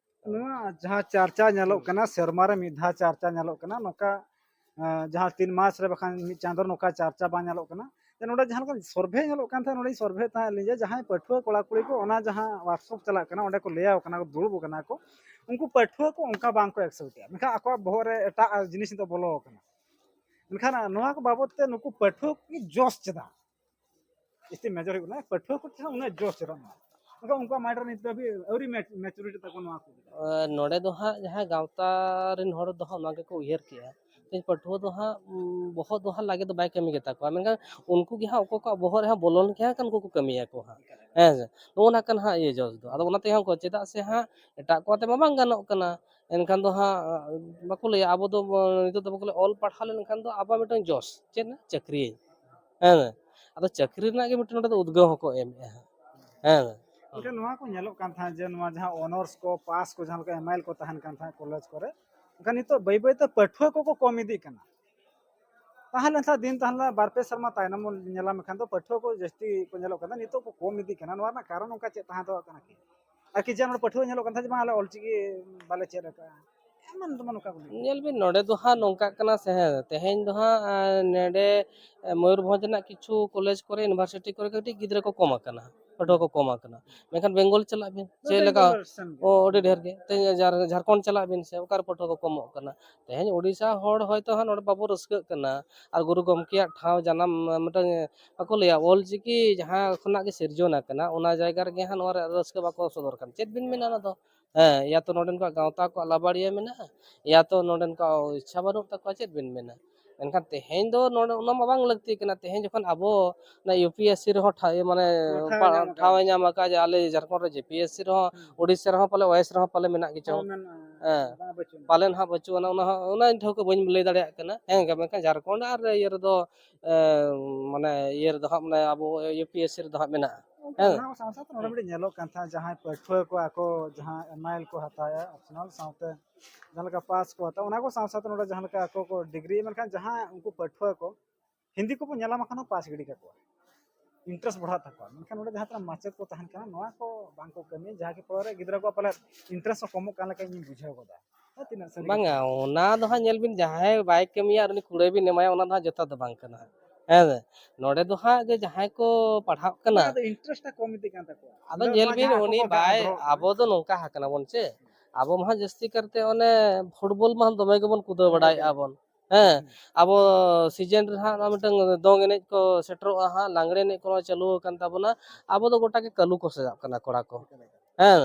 ᱱᱚᱣᱟ ᱡᱟᱦᱟᱸ ᱪᱟᱨᱪᱟ ᱧᱮᱞᱚᱜ ᱠᱟᱱᱟ, ᱥᱮᱨᱢᱟ ᱨᱮ ᱢᱤᱫ ᱫᱷᱟᱣ ᱪᱟᱨᱪᱟ ᱧᱮᱞᱚᱜ ᱠᱟᱱᱟ, ᱱᱚᱝᱠᱟ, ᱮᱸ, ᱡᱟᱦᱟᱸ ᱛᱤᱱ ᱢᱟᱥ ᱨᱮ ᱵᱟᱠᱷᱟᱱ ᱢᱤᱫ ᱪᱟᱸᱫᱚ ᱨᱮ ᱱᱚᱝᱠᱟ ᱪᱟᱨᱪᱟ ᱵᱟᱝ ᱧᱮᱞᱚᱜ ᱠᱟᱱᱟ᱾ ᱡᱮ ᱱᱚᱰᱮ ᱡᱟᱦᱟᱸ ᱞᱮᱠᱟ survey ᱧᱮᱞᱚᱜ ᱠᱟᱱ ᱛᱟᱦᱮᱸᱫ, ᱱᱚᱰᱮᱧ survey ᱛᱟᱦᱮᱸᱫ ᱞᱤᱧ ᱡᱮ ᱡᱟᱦᱟᱸᱭ ᱯᱟᱹᱴᱷᱩᱣᱟᱹ ᱠᱚᱲᱟ ᱠᱩᱲᱤ ᱠᱚ ᱚᱱᱟ ᱡᱟᱦᱟᱸ workshop ᱪᱟᱞᱟᱜ ᱠᱟᱱᱟ, ᱚᱸᱰᱮ ᱠᱚ ᱞᱟᱹᱭᱟᱣ ᱠᱟᱱᱟ, ᱫᱩᱲᱩᱵ ᱠᱟᱱᱟ ᱠᱚ, ᱩᱱᱠᱩ ᱯᱟᱹᱴᱷᱩᱣᱟᱹ ᱠᱚ ᱚᱱᱠᱟ ᱵᱟᱝ ᱠᱚ accept ᱮᱫᱟ, ᱢᱮᱱᱠᱷᱟᱱ ᱟᱠᱚᱣᱟᱜ ᱵᱚᱦᱚᱜ ᱨᱮ ᱮᱴᱟᱜ ᱡᱤᱱᱤᱥ ᱱᱤᱛᱚᱜ ᱵᱚᱞᱚ ᱟᱠᱟᱱᱟ᱾ ᱢᱮᱱᱠᱷᱟᱱ ᱱᱚᱣᱟ ᱠᱚ ᱵᱟᱵᱚᱫ ᱛᱮ ᱱᱩᱠᱩ ᱯᱟᱹᱴᱷᱩᱣᱟᱹ ᱠᱚ ᱡᱚᱥ ᱪᱮᱫᱟᱜ ᱡᱟᱹᱥᱛᱤ major ᱦᱩᱭᱩᱜ ᱠᱟᱱᱟ, ᱯᱟᱹᱴᱷᱩᱣᱟᱹ ᱠᱚ ᱴᱷᱮᱱ ᱩᱱᱟᱹᱜ ᱡᱚᱥ ᱪᱮᱫᱟᱜ ᱱᱚᱣᱟ? ᱢᱮᱱᱠᱷᱟᱱ ᱩᱱᱠᱩᱣᱟᱜ mind ᱨᱮ ᱱᱤᱛ ᱫᱷᱟᱹᱵᱤᱡ ᱟᱹᱣᱨᱤ ᱢᱮᱪ-, maturity ᱛᱟᱠᱚ ᱱᱚᱣᱟ ᱠᱚ ᱤᱫᱤ ᱠᱟᱛᱮ᱾ ᱮ, ᱱᱚᱰᱮ ᱫᱚ ᱦᱟᱸᱜ ᱡᱟᱦᱟᱸ ᱜᱟᱶᱛᱟ ᱨᱮᱱ ᱦᱚᱲ ᱫᱚ ᱦᱟᱸᱜ ᱚᱱᱟ ᱜᱮᱠᱚ ᱩᱭᱦᱟᱹᱨ ᱠᱮᱜᱼᱟ᱾ ᱛᱮᱦᱮᱧ ᱯᱟᱹᱴᱷᱩᱣᱟᱹ ᱫᱚ ᱦᱟᱸᱜ, ᱩᱸ, ᱵᱚᱦᱚᱜ ᱫᱚ ᱦᱟᱸᱜ ᱞᱟᱜᱮ ᱫᱚ ᱵᱟᱭ ᱠᱟᱹᱢᱤ ᱜᱮᱛᱟ ᱠᱚᱣᱟ, ᱢᱮᱱᱠᱷᱟᱱ ᱩᱱᱠᱩ ᱜᱮ ᱦᱟᱸᱜ ᱚᱠᱚᱭ ᱠᱚᱣᱟᱜ ᱵᱚᱦᱚᱜ ᱨᱮ ᱦᱟᱸᱜ ᱵᱚᱞᱚ ᱞᱮᱱᱠᱷᱟᱱ ᱦᱟᱸᱜ ᱠᱷᱟᱱ ᱩᱱᱠᱩ ᱠᱚ ᱠᱟᱹᱢᱤᱭᱟᱠᱚ ᱦᱟᱸᱜ᱾ ᱦᱮᱸ ᱥᱮ? ᱱᱚᱜᱼᱚ ᱱᱚᱝᱠᱟᱱ ᱦᱟᱸᱜ ᱤᱭᱟᱹ ᱡᱚᱥ ᱫᱚ᱾ ᱟᱫᱚ ᱚᱱᱟ ᱛᱮᱜᱮ ᱦᱟᱸᱜ ᱠᱚ, ᱪᱮᱫᱟᱜ ᱥᱮ ᱦᱟᱸᱜ ᱮᱴᱟᱜ ᱠᱚ ᱟᱛᱮ ᱢᱟ ᱵᱟᱝ ᱜᱟᱱᱚᱜ ᱠᱟᱱᱟ᱾ ᱮᱱᱠᱷᱟᱱ ᱫᱚ ᱦᱟᱸᱜ, ᱵᱟᱠᱚ ᱞᱟᱹᱭᱟ, ᱟᱵᱚ ᱫᱚ, ᱱᱤᱛᱚᱜ ᱫᱚ ᱵᱟᱠᱚ ᱞᱟᱹᱭᱟ, ᱚᱞ ᱯᱟᱲᱦᱟᱣ ᱞᱮᱱᱠᱷᱟᱱ ᱫᱚ ᱟᱵᱚᱣᱟᱜ ᱢᱤᱫᱴᱟᱝ ᱡᱚᱥ, ᱪᱮᱫ? ᱪᱟᱹᱠᱨᱤᱭᱟᱹᱧ᱾ ᱦᱮᱸ, ᱟᱫᱚ ᱪᱟᱹᱠᱨᱤ ᱨᱮᱱᱟᱜ ᱜᱮ ᱢᱤᱫᱴᱮᱱ ᱱᱚᱰᱮ ᱫᱚ ᱩᱫᱽᱜᱟᱹᱣ ᱦᱚᱸᱠᱚ ᱮᱢᱮᱫᱼᱟ ᱦᱟᱸᱜ᱾ ᱦᱮᱸ᱾ ᱮᱱᱠᱷᱟᱱ ᱱᱚᱣᱟ ᱠᱚ ᱧᱮᱞᱚᱜ ᱠᱟᱱ ᱛᱟᱦᱮᱸᱫ ᱡᱮ ᱱᱚᱣᱟ ᱡᱟᱦᱟᱸ honors ᱠᱚ, pass ᱠᱚ ᱡᱟᱦᱟᱸ ᱞᱮᱠᱟ ᱮᱢᱟᱭᱮᱞ ᱠᱚ ᱛᱟᱦᱮᱱ ᱠᱟᱱ ᱛᱟᱦᱮᱸᱫ ᱠᱚᱞᱮᱡᱽ ᱠᱚᱨᱮ, ᱮᱱᱠᱷᱟᱱ ᱱᱤᱛᱚᱜ ᱵᱟᱹᱭ ᱵᱟᱹᱭ ᱛᱮ ᱯᱟᱹᱴᱷᱩᱣᱟᱹ ᱠᱚᱠᱚ ᱠᱚᱢ ᱤᱫᱤᱜ ᱠᱟᱱᱟ᱾ ᱛᱟᱦᱮᱸ ᱞᱮᱱᱠᱷᱟᱱ ᱫᱤᱱ ᱛᱟᱦᱮᱸ ᱞᱮᱱᱟ, ᱵᱟᱨ ᱯᱮ ᱥᱮᱨᱢᱟ ᱛᱟᱭᱱᱚᱢ ᱵᱚᱱ ᱧᱮᱞᱟ, ᱢᱮᱱᱠᱷᱟᱱ ᱫᱚ ᱯᱟᱹᱴᱷᱩᱣᱟᱹ ᱠᱚ ᱡᱟᱹᱥᱛᱤ ᱠᱚ ᱧᱮᱞᱚᱜ ᱠᱟᱱᱟ, ᱱᱤᱛᱚᱜ ᱠᱚ ᱠᱚᱢ ᱤᱫᱤᱜ ᱠᱟᱱᱟ᱾ ᱱᱚᱣᱟ ᱨᱮᱱᱟᱜ ᱠᱟᱨᱚᱱ ᱚᱱᱠᱟ ᱪᱮᱫ ᱛᱟᱦᱮᱸ ᱫᱚ ᱠᱟᱱᱟ ᱠᱤ? ᱟᱨ ᱠᱤ ᱡᱮ ᱱᱚᱰᱮ ᱯᱟᱹᱴᱷᱩᱣᱟᱹ ᱧᱮᱞᱚᱜ ᱠᱟᱱ ᱛᱟᱦᱮᱸᱫ ᱡᱮ ᱵᱟᱝ, ᱟᱞᱮ ᱚᱞᱪᱤᱠᱤ ᱵᱟᱞᱮ ᱪᱮᱫ ᱟᱠᱟᱫᱼᱟ, ᱮᱢᱟᱱ ᱛᱮᱢᱟᱱ ᱚᱱᱠᱟ ᱠᱚ ᱞᱟᱹᱭ᱾ ᱧᱮᱞ ᱵᱤᱱ, ᱱᱚᱰᱮ ᱫᱚ ᱦᱟᱸᱜ ᱱᱚᱝᱠᱟᱜ ᱠᱟᱱᱟ ᱥᱮ, ᱦᱮᱸ, ᱛᱮᱦᱮᱧ ᱫᱚ ᱦᱟᱸᱜ, ᱟᱸ, ᱱᱚᱰᱮ, ᱮ, ᱢᱚᱭᱩᱨᱵᱷᱚᱸᱡᱽ ᱨᱮᱱᱟᱜ ᱠᱤᱪᱷᱩ ᱠᱚᱞᱮᱡᱽ ᱠᱚᱨᱮ, ᱤᱭᱩᱱᱤᱵᱷᱟᱨᱥᱤᱴᱤ ᱠᱚᱨᱮ ᱠᱟᱹᱴᱤᱡ ᱜᱤᱫᱽᱨᱟᱹ ᱠᱚ ᱠᱚᱢ ᱟᱠᱟᱱᱟ, ᱯᱟᱹᱴᱷᱩᱣᱟᱹ ᱠᱚ ᱠᱚᱢ ᱟᱠᱟᱱᱟ᱾ ᱢᱮᱱᱠᱷᱟᱱ ᱵᱮᱝᱜᱚᱞ ᱪᱟᱞᱟᱜ ᱵᱤᱱ, ᱪᱮᱫ ᱞᱮᱠᱟ? ᱵᱮᱝᱜᱚᱞ ᱥᱮᱱ ᱜᱮ᱾ ᱚ, ᱟᱹᱰᱤ ᱰᱷᱮᱨ ᱜᱮ᱾ ᱛᱮᱦᱮᱧ ᱡᱷᱟᱨ-, ᱡᱷᱟᱲᱠᱷᱚᱸᱰ ᱪᱟᱞᱟᱜ ᱵᱤᱱ ᱥᱮ, ᱚᱠᱟᱨᱮ ᱯᱟᱹᱴᱷᱩᱣᱟᱹ ᱠᱚ ᱠᱚᱢᱚᱜ ᱠᱟᱱᱟ? ᱛᱮᱦᱮᱧ ᱳᱰᱤᱥᱟ ᱦᱚᱲ ᱦᱚᱭᱛᱳ ᱦᱟᱸᱜ ᱱᱚᱰᱮ ᱵᱟᱵᱚ ᱨᱟᱹᱥᱠᱟᱹᱜ ᱠᱟᱱᱟ, ᱟᱨ ᱜᱩᱨᱩ ᱜᱚᱢᱠᱮᱭᱟᱜ ᱴᱷᱟᱶ ᱡᱟᱱᱟᱢ, ᱢᱤᱫᱴᱟᱝ ᱵᱟᱠᱚ ᱞᱟᱹᱭᱟ, ᱚᱞ ᱪᱤᱠᱤ ᱡᱟᱦᱟᱸ ᱠᱷᱚᱱᱟᱜ ᱜᱮ ᱥᱤᱨᱡᱚᱱ ᱟᱠᱟᱱᱟ, ᱚᱱᱟ ᱡᱟᱭᱜᱟ ᱨᱮᱜᱮ ᱦᱟᱸᱜ ᱱᱚᱣᱟ ᱨᱮ ᱨᱟᱹᱥᱠᱟᱹ ᱵᱟᱠᱚ ᱥᱚᱫᱚᱨ ᱠᱟᱱᱟ᱾ ᱪᱮᱫ ᱵᱤᱱ ᱢᱮᱱᱟ ᱚᱱᱟ ᱫᱚ? ᱦᱮᱸ, ᱭᱟ ᱛᱚ ᱱᱚᱰᱮᱱ ᱠᱚᱣᱟᱜ ᱜᱟᱶᱛᱟ ᱠᱚᱣᱟᱜ ᱞᱟᱵᱟᱲᱤᱭᱟᱹ ᱢᱮᱱᱟᱜᱼᱟ, ᱭᱟ ᱛᱚ ᱱᱚᱰᱮᱱ ᱠᱚᱣᱟᱜ ᱤᱪᱪᱷᱟ ᱵᱟᱹᱱᱩᱜ ᱛᱟᱠᱚᱣᱟ, ᱪᱮᱫ ᱵᱤᱱ ᱢᱮᱱᱟ? ᱢᱮᱱᱠᱷᱟᱱ ᱛᱮᱦᱮᱧ ᱫᱚ ᱱᱚᱰᱮ ᱚᱱᱟ ᱢᱟ ᱵᱟᱝ ᱞᱟᱹᱠᱛᱤ ᱠᱟᱱᱟ᱾ ᱛᱮᱦᱮᱧ ᱡᱚᱠᱷᱚᱱ ᱟᱵᱚ ᱚᱱᱟ ᱭᱩ ᱯᱤ ᱮᱥ ᱥᱤ ᱨᱮᱦᱚᱸ ᱴᱷᱟ-, ᱢᱟᱱᱮ ᱴᱷᱟᱶ ᱮ ᱯᱟ-, ᱧᱟᱢ ᱟᱠᱟᱫ᱾ ᱴᱷᱟᱶ ᱮ ᱧᱟᱢ ᱟᱠᱟᱫ, ᱡᱮ ᱟᱞᱮ ᱡᱷᱟᱲᱠᱷᱚᱸᱰ ᱨᱮ ᱡᱮ ᱯᱤ ᱮᱥ ᱥᱤ ᱨᱮᱦᱚᱸ, ᱦᱩᱸ᱾ ᱳᱰᱤᱥᱟ ᱨᱮᱦᱚᱸ ᱯᱟᱞᱮ ᱳᱭᱮᱥ ᱨᱮᱦᱚᱸ ᱯᱟᱞᱮ ᱢᱮᱱᱟᱜ ᱜᱮᱪᱚ᱾ ᱦᱚᱸ, ᱢᱮᱱᱟᱜᱼᱟ᱾ ᱦᱮᱸ᱾ ᱵᱟᱝ, ᱵᱟᱹᱪᱩᱜᱼᱟ᱾ ᱯᱟᱞᱮᱱ ᱦᱟᱸᱜ ᱵᱟᱹᱪᱩᱜ ᱟᱱᱟ, ᱚᱱᱟ ᱦᱚᱸ, ᱚᱱᱟ ᱴᱷᱟᱹᱣᱠᱟᱹ ᱵᱟᱹᱧ ᱞᱟᱹᱭ ᱫᱟᱲᱮᱭᱟᱜ ᱠᱟᱱᱟ᱾ ᱦᱮᱸ, ᱢᱮᱱᱠᱷᱟᱱ ᱡᱷᱟᱲᱠᱷᱚᱸᱰ ᱟᱨ ᱤᱭᱟᱹ ᱨᱮᱫᱚ, ᱮ, ᱢᱟᱱᱮ ᱤᱭᱟᱹ ᱨᱮᱫᱚ ᱦᱟᱸᱜ, ᱢᱟᱱᱮ ᱟᱵᱚ ᱭᱩ ᱯᱤ ᱮᱥ ᱥᱤ ᱨᱮᱫᱚ ᱦᱟᱸᱜ ᱢᱮᱱᱟᱜᱼᱟ᱾ ᱜᱚᱢᱠᱮ, ᱦᱮᱸ᱾ ᱚᱱᱟ ᱠᱚ ᱥᱟᱶ ᱥᱟᱶᱛᱮ ᱱᱚᱰᱮ ᱦᱮᱸ᱾ ᱢᱤᱫᱴᱮᱱ ᱧᱮᱞᱚᱜ ᱠᱟᱱ ᱛᱟᱦᱮᱸᱫ, ᱡᱟᱦᱟᱸᱭ ᱯᱟᱹᱴᱷᱩᱣᱟᱹ ᱠᱚ ᱟᱠᱚ ᱡᱟᱦᱟᱸ ᱮᱢ ᱟᱭ ᱮᱞ ᱠᱚ ᱦᱟᱛᱟᱣᱮᱫᱼᱟ ᱚᱯᱥᱚᱱᱟᱞ ᱥᱟᱶᱛᱮ, ᱡᱟᱦᱟᱸ ᱞᱮᱠᱟ ᱯᱟᱥ ᱠᱚ ᱦᱟᱛᱟᱣᱟ, ᱚᱱᱟ ᱠᱚ ᱥᱟᱶ ᱥᱟᱶᱛᱮ ᱱᱚᱰᱮ ᱡᱟᱦᱟᱸ ᱞᱮᱠᱟ ᱟᱠᱚ ᱠᱚ ᱰᱤᱜᱽᱨᱤ, ᱢᱮᱱᱠᱷᱟᱱ ᱡᱟᱦᱟᱸ ᱩᱱᱠᱩ ᱯᱟᱹᱴᱷᱩᱣᱟᱹ ᱠᱚ ᱦᱤᱱᱫᱤ ᱠᱚᱵᱚᱱ ᱧᱮᱞᱟ, ᱵᱟᱠᱷᱟᱱ ᱯᱟᱥ ᱜᱤᱰᱤ ᱠᱟᱠᱚᱣᱟ, ᱤᱱᱴᱟᱨᱮᱥᱴ ᱵᱟᱲᱦᱟᱜ ᱛᱟᱠᱚᱣᱟ᱾ ᱢᱮᱱᱠᱷᱟᱱ ᱱᱚᱰᱮ ᱡᱟᱦᱟᱸ ᱛᱤᱱᱟᱹᱜ ᱢᱟᱪᱮᱫ ᱠᱚ ᱛᱟᱦᱮᱱ ᱠᱟᱱᱟ, ᱱᱚᱣᱟ ᱠᱚ ᱵᱟᱝ ᱠᱚ ᱠᱟᱹᱢᱤᱭᱟ, ᱡᱟᱦᱟᱸ ᱠᱤ ᱯᱚᱨᱮ ᱜᱤᱫᱽᱨᱟᱹ ᱠᱚᱣᱟᱜ ᱯᱟᱞᱮᱫ ᱤᱱᱴᱟᱨᱮᱥᱴ ᱦᱚᱸ ᱠᱚᱢᱚᱜ ᱠᱟᱱ ᱞᱮᱠᱟ ᱤᱧ ᱵᱩᱡᱷᱟᱹᱣ ᱜᱚᱫᱟ᱾ ᱦᱮᱸ, ᱛᱤᱱᱟᱹᱜ ᱥᱟᱹᱨᱤ ᱵᱟᱝᱟ, ᱠᱟᱛᱷᱟ? ᱚᱱᱟ ᱫᱚ ᱦᱟᱸᱜ ᱧᱮᱞ ᱵᱤᱱ, ᱡᱟᱦᱟᱸᱭ ᱵᱟᱭ ᱠᱟᱹᱢᱤᱭᱟ ᱟᱨ ᱩᱱᱤ ᱠᱩᱲᱟᱹᱭ ᱵᱤᱱ ᱮᱢᱟᱭᱟ, ᱚᱱᱟ ᱫᱚ ᱦᱟᱸᱜ ᱡᱚᱛᱷᱟᱛ ᱫᱚ ᱵᱟᱝ ᱠᱟᱱᱟ᱾ ᱦᱮᱸ, ᱱᱚᱰᱮ ᱫᱚ ᱦᱟᱸᱜ ᱡᱮ ᱡᱟᱦᱟᱸᱭ ᱠᱚ ᱯᱟᱲᱦᱟᱜ ᱠᱟᱱᱟ, ᱟᱫᱚ ᱤᱱᱴᱟᱨᱮᱥᱴ ᱴᱟ ᱠᱚᱢ ᱤᱫᱤᱜ ᱠᱟᱱ ᱛᱟᱠᱚᱣᱟ᱾ ᱟᱫᱚ ᱧᱮᱞ ᱵᱤᱱ, ᱩᱱᱤ ᱵᱟᱭ, ᱟᱵᱚ ᱫᱚ ᱱᱚᱝᱠᱟ ᱟᱠᱟᱱᱟ ᱵᱚᱱ ᱪᱮ, ᱟᱵᱚ ᱢᱟ ᱦᱟᱸᱜ ᱡᱟᱹᱥᱛᱤ ᱠᱟᱨᱛᱮ ᱚᱱᱮ ᱯᱷᱩᱴᱵᱚᱞ ᱢᱟ ᱫᱚᱢᱮ ᱜᱮᱵᱚᱱ ᱠᱩᱫᱟᱹᱣ ᱵᱟᱲᱟᱭᱮᱫᱼᱟ ᱵᱚᱱ᱾ ᱦᱮᱸ, ᱦᱩᱸ᱾ ᱟᱵᱚ ᱥᱤᱡᱮᱱ ᱨᱮ ᱦᱟᱸᱜ ᱱᱚᱣᱟ ᱢᱤᱫᱴᱟᱝ ᱫᱚᱝ ᱮᱱᱮᱡ ᱠᱚ ᱥᱮᱴᱮᱨᱚᱜᱼᱟ ᱦᱟᱸᱜ, ᱞᱟᱜᱽᱲᱮ ᱮᱱᱮᱡ ᱠᱚ ᱪᱟᱹᱞᱩ ᱟᱠᱟᱱ ᱛᱟᱵᱚᱱᱟ᱾ ᱟᱵᱚ ᱫᱚ ᱜᱚᱴᱟ ᱜᱮ ᱠᱟᱹᱞᱩ ᱠᱚ ᱥᱟᱡᱟᱜ ᱠᱟᱱᱟ ᱠᱚᱲᱟ ᱠᱚ᱾ ᱮᱠᱟᱞ, ᱮᱠᱟᱞ᱾ ᱦᱮᱸ,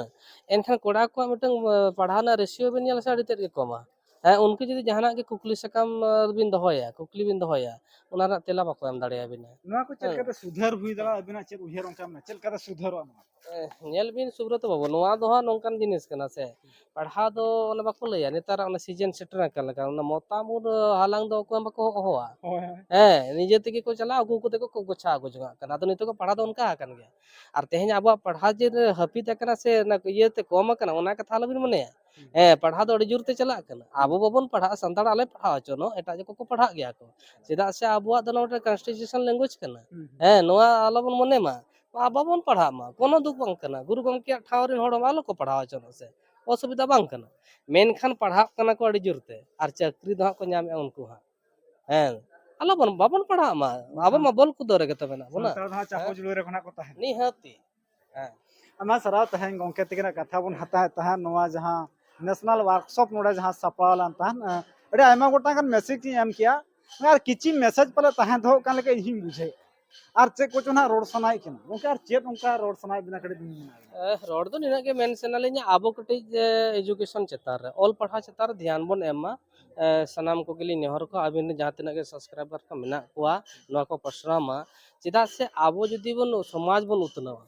ᱮᱱᱠᱷᱟᱱ ᱠᱚᱲᱟ ᱠᱚᱣᱟᱜ ᱢᱤᱫᱴᱟᱝ, ᱮ, ᱯᱟᱲᱦᱟᱣ ᱨᱮᱱᱟᱜ ᱨᱮᱥᱤᱭᱳ ᱵᱤᱱ ᱧᱮᱞᱟ ᱥᱮ, ᱟᱹᱰᱤ ᱛᱮᱫ ᱜᱮ ᱠᱚᱢᱟ᱾ ᱦᱮᱸ, ᱩᱱᱠᱩ ᱡᱩᱫᱤ ᱡᱟᱦᱟᱱᱟᱜ ᱜᱮ ᱠᱩᱠᱞᱤ ᱥᱟᱠᱟᱢ, ᱮ, ᱵᱤᱱ ᱫᱚᱦᱚᱭᱟ, ᱠᱩᱠᱞᱤ ᱵᱤᱱ ᱫᱚᱦᱚᱭᱟ, ᱚᱱᱟ ᱨᱮᱱᱟᱜ ᱛᱮᱞᱟ ᱵᱟᱠᱚ ᱮᱢ ᱫᱟᱲᱮᱭᱟᱵᱤᱱᱟ᱾ ᱱᱚᱣᱟ ᱠᱚ ᱪᱮᱫ ᱦᱮᱸ᱾ ᱞᱮᱠᱟᱛᱮ ᱥᱩᱫᱷᱟᱹᱨ ᱦᱩᱭ ᱫᱟᱲᱮᱭᱟᱜᱼᱟ? ᱟᱹᱵᱤᱱᱟᱜ ᱪᱮᱫ ᱩᱭᱦᱟᱹᱨ ᱚᱱᱠᱟ ᱢᱮᱱᱟᱜᱼᱟ? ᱪᱮᱫ ᱞᱮᱠᱟᱛᱮ ᱥᱩᱫᱷᱟᱹᱨᱚᱜᱼᱟ ᱱᱚᱣᱟ? ᱮ, ᱧᱮᱞ ᱵᱤᱱ ᱥᱩᱵᱨᱚᱛᱚ ᱵᱟᱹᱵᱩ, ᱱᱚᱣᱟ ᱫᱚ ᱦᱟᱸᱜ ᱱᱚᱝᱠᱟᱱ ᱡᱤᱱᱤᱥ ᱠᱟᱱᱟ ᱥᱮ, ᱯᱟᱲᱦᱟᱣ ᱫᱚ ᱚᱱᱮ ᱵᱟᱠᱚ ᱞᱟᱹᱭᱟ, ᱱᱮᱛᱟᱨᱟᱜ ᱚᱱᱟ ᱥᱤᱡᱮᱱ ᱥᱮᱴᱮᱨ ᱟᱠᱟᱱ ᱞᱮᱠᱟ, ᱚᱱᱟ ᱢᱚᱛᱟᱢ ᱩᱨ ᱦᱟᱞᱟᱝ ᱫᱚ ᱚᱠᱚᱭ ᱦᱚᱸ ᱵᱟᱠᱚ ᱦᱚᱦᱚᱣᱟ᱾ ᱦᱳᱭ, ᱦᱳᱭ᱾ ᱦᱮᱸ, ᱱᱤᱡᱮ ᱛᱮᱜᱮ ᱠᱚ ᱪᱟᱞᱟᱜᱼᱟ, ᱟᱹᱜᱩ ᱠᱟᱛᱮ ᱠᱚ ᱜᱚᱪᱷᱟ ᱟᱹᱜᱩ ᱡᱚᱝᱟᱜ ᱠᱟᱱᱟ᱾ ᱟᱫᱚ ᱱᱤᱛᱚᱜ ᱫᱚ ᱯᱟᱲᱦᱟᱣ ᱫᱚ ᱚᱱᱠᱟ ᱟᱠᱟᱱ ᱜᱮᱭᱟ᱾ ᱟᱨ ᱛᱮᱦᱮᱧ ᱟᱵᱚᱣᱟᱜ ᱯᱟᱲᱦᱟᱣ ᱡᱮ ᱦᱟᱹᱯᱤᱫ ᱟᱠᱟᱱᱟ ᱥᱮ ᱚᱱᱟ ᱤᱭᱟᱹᱛᱮ ᱠᱚᱢ ᱟᱠᱟᱱᱟ, ᱚᱱᱟ ᱠᱟᱛᱷᱟ ᱟᱞᱚᱵᱤᱱ ᱢᱚᱱᱮᱭᱟ᱾ ᱦᱮᱸ, ᱯᱟᱲᱦᱟᱣ ᱫᱚ ᱟᱹᱰᱤ ᱡᱳᱨ ᱛᱮ ᱪᱟᱞᱟᱜ ᱠᱟᱱᱟ᱾ ᱟᱵᱚ ᱵᱟᱵᱚᱱ ᱯᱟᱲᱦᱟᱜᱼᱟ, ᱥᱟᱱᱛᱟᱲ ᱟᱞᱮ ᱯᱟᱲᱦᱟᱣ ᱦᱚᱪᱚ ᱱᱚ, ᱮᱴᱟᱜ ᱡᱟᱹᱛ ᱠᱚᱠᱚ ᱯᱟᱲᱦᱟᱜ ᱜᱮᱭᱟ ᱠᱚ᱾ ᱪᱮᱫᱟᱜ ᱥᱮ ᱟᱵᱚᱣᱟᱜ ᱫᱚ ᱱᱚᱣᱟ ᱢᱤᱫᱴᱮᱱ constitution language ᱠᱟᱱᱟ᱾ ᱦᱮᱸ, ᱱᱚᱣᱟ ᱟᱞᱚᱵᱚᱱ ᱢᱚᱱᱮ ᱢᱟ, ᱟᱵᱚ ᱵᱚᱱ ᱯᱟᱲᱦᱟᱜ ᱢᱟ, ᱠᱳᱱᱳ ᱫᱩᱠ ᱵᱟᱝ ᱠᱟᱱᱟ᱾ ᱜᱩᱨᱩ ᱜᱚᱢᱠᱮᱭᱟᱜ ᱴᱷᱟᱶ ᱨᱮᱱ ᱦᱚᱲ ᱦᱚᱸ ᱟᱞᱚ ᱠᱚ ᱯᱟᱲᱦᱟᱣ ᱦᱚᱪᱚ ᱱᱚ ᱥᱮ, ᱚᱥᱩᱵᱤᱫᱷᱟ ᱵᱟᱝ ᱠᱟᱱᱟ᱾ ᱢᱮᱱᱠᱷᱟᱱ ᱯᱟᱲᱦᱟᱜ ᱠᱟᱱᱟ ᱠᱚ ᱟᱹᱰᱤ ᱡᱳᱨ ᱛᱮ, ᱟᱨ ᱪᱟᱹᱠᱨᱤ ᱫᱚ ᱦᱟᱸᱜ ᱠᱚ ᱧᱟᱢᱮᱫᱼᱟ ᱩᱱᱠᱩ ᱦᱟᱸᱜ᱾ ᱦᱮᱸ, ᱟᱞᱚ ᱵᱚᱱ, ᱵᱟᱵᱚᱱ ᱯᱟᱲᱦᱟᱜ ᱢᱟ, ᱟᱵᱚ ᱢᱟ ᱵᱚᱞ ᱠᱩᱫᱟᱹ ᱨᱮᱜᱮ ᱛᱚ ᱢᱮᱱᱟᱜ ᱵᱚᱱᱟ᱾ ᱥᱟᱱᱛᱟᱲ ᱫᱚ ᱦᱟᱸᱜ ᱪᱟᱯᱚ ᱦᱮᱸ? ᱡᱩᱲᱩ ᱨᱮ ᱠᱷᱚᱱᱟᱜ ᱠᱚ ᱛᱟᱦᱮᱱᱟ᱾ ᱱᱤᱦᱟᱹᱛᱤ᱾ ᱦᱮᱸ᱾ ᱟᱭᱢᱟ ᱥᱟᱨᱦᱟᱣ ᱛᱮᱦᱮᱧ ᱜᱚᱢᱠᱮ ᱛᱤᱠᱤᱱᱟᱜ ᱠᱟᱛᱷᱟ ᱵᱚᱱ ᱦᱟᱛᱟᱣᱮᱫ ᱛᱟᱦᱮᱸᱫ, ᱱᱚᱣᱟ ᱡᱟᱦᱟᱸ national workshop ᱱᱚᱰᱮ ᱡᱟᱦᱟᱸ ᱥᱟᱯᱲᱟᱣ ᱞᱮᱱ ᱛᱟᱦᱮᱸᱫ, ᱮᱸ, ᱟᱹᱰᱤ ᱟᱭᱢᱟ ᱜᱚᱴᱟᱝ ᱜᱟᱱ message ᱤᱧ ᱮᱢ ᱠᱮᱜᱼᱟ, ᱟᱨ ᱠᱤᱪᱷᱩ message ᱯᱟᱞᱮ ᱛᱟᱦᱮᱸ ᱫᱚᱦᱚᱜ ᱠᱟᱱ ᱞᱮᱠᱟ ᱤᱧ ᱦᱚᱧ ᱵᱩᱡᱷᱟᱹᱣᱮᱫᱼᱟ᱾ ᱟᱨ ᱪᱮᱫ ᱠᱚᱪᱚ ᱱᱟᱦᱟᱜ ᱨᱚᱲ ᱥᱟᱱᱟᱭᱮᱫ ᱠᱟᱱᱟ ᱜᱚᱢᱠᱮ, ᱟᱨ ᱪᱮᱫ ᱚᱱᱠᱟ ᱨᱚᱲ ᱥᱟᱱᱟᱭᱮᱫ ᱵᱮᱱᱟ ᱠᱟᱹᱴᱤᱡ ᱵᱤᱱ ᱢᱮᱱᱟ? ᱮ, ᱨᱚᱲ ᱫᱚ ᱱᱤᱱᱟᱹᱜ ᱜᱮ ᱢᱮᱱ ᱥᱟᱱᱟᱞᱤᱧᱟ, ᱟᱵᱚ ᱠᱟᱹᱴᱤᱡ, ᱮ, education ᱪᱮᱛᱟᱱ ᱨᱮ, ᱚᱞ ᱯᱟᱲᱦᱟᱣ ᱪᱮᱛᱟᱱ ᱨᱮ ᱫᱷᱮᱭᱟᱱ ᱵᱚᱱ ᱮᱢ ᱢᱟ᱾ ᱮ, ᱥᱟᱱᱟᱢ ᱠᱚᱜᱮᱞᱤᱧ ᱱᱮᱦᱚᱨ ᱠᱚᱣᱟ, ᱟᱹᱵᱤᱱ ᱨᱮᱱ ᱡᱟᱦᱟᱸ ᱛᱤᱱᱟᱹᱜ ᱜᱮ subscriber ᱠᱚ ᱢᱮᱱᱟᱜ ᱠᱚᱣᱟ, ᱱᱚᱣᱟ ᱠᱚ ᱯᱟᱥᱱᱟᱣ ᱢᱟ᱾ ᱪᱮᱫᱟᱜ ᱥᱮ ᱟᱵᱚ ᱡᱩᱫᱤ ᱵᱚᱱ ᱥᱚᱢᱟᱡᱽ ᱵᱚᱱ ᱩᱛᱱᱟᱹᱣᱟ,